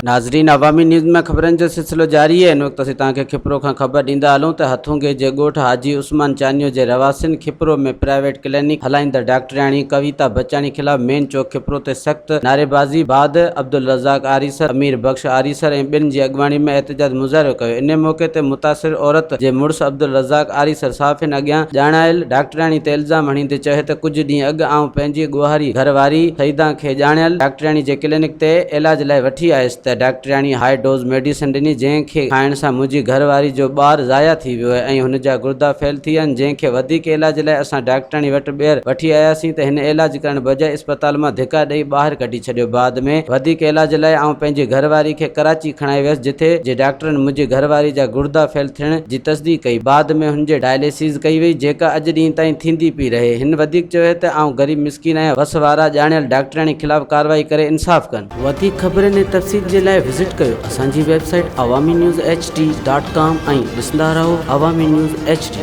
ناظرين عوامي نيوز ۾ خبرن جو سلسلو جاري آهي ان وقت اسين توهان کي کپرو کان خبر ڏيندا هلون ته هٿونگي جي ڳوٺ حاجي عثمان چانيو جي رهواسين کپرو ۾ پرائيويٽ ڪلينڪ هلائيندڙ ڊاڪٽرياڻي ڪويتا بچاڻي خلاف مين چوڪ کپرو تي سخت نعريبازي بعد عبدالرزاق آريسر، امير بخش آريسر ۽ ٻين جي اڳواڻي ۾ احتجاج مظاهرو ڪيو انهي موقعي تي متاثر عورت جي مڙس عبدالرزاق آريسر صحافين اڳيان ڄاڻايل ڊاڪٽرياڻي تي الزام هڻيندي چيو ته ڪجهه ڏينهن اڳ آئون پنهنجي ڳوهاري گهر واري سعيدان کي ڄاڻايل ڊاڪٽرياڻي جي ڪلينڪ تي علاج لاء وٺي آيس ته ڊاڪٽرياڻي هاء ڊوز ميڊيسن ڏني جنهن کي کائڻ سان منهنجي گهر واري جو ٻار ضايع ٿي ويو ۽ هن جا گردا فيل ٿي ويا آهن جنهن کي وڌيڪ علاج لاء اسان ڊاڪٽرياڻي وٽ ٻيهر وٺي آياسين ته هن علاج ڪرڻ بجاء اسپتال مان ڌڪا ڏئي ٻاهر ڪڍي ڇڏيو بعد ۾ وڌيڪ علاج لاء آئون پنهنجي گهر واري کي ڪراچي کڻائي ويس جتي جي ڊاڪٽرن منهنجي گهر واري جا گردا فيل ٿيڻ جي تصديق ڪئي بعد ۾ هن جي ڊائليسز ڪئي وئي جيڪا اڄ ڏينهن تائين ٿيندي پئي رهي هن وڌيڪ چيو ته آئون غريب مسڪين آهيان وس وارا ڄاڻايل ڊاڪٽرياڻي خلاف ڪارروائي ڪري انصاف ڪن. وڌيڪ خبرن ۽ تفصيل جي لاء وزٽ ڪيو اسان جي website Awami news H D dot com ۽ ڏسندا رهو عوامي نيوز ايڇ ڊي.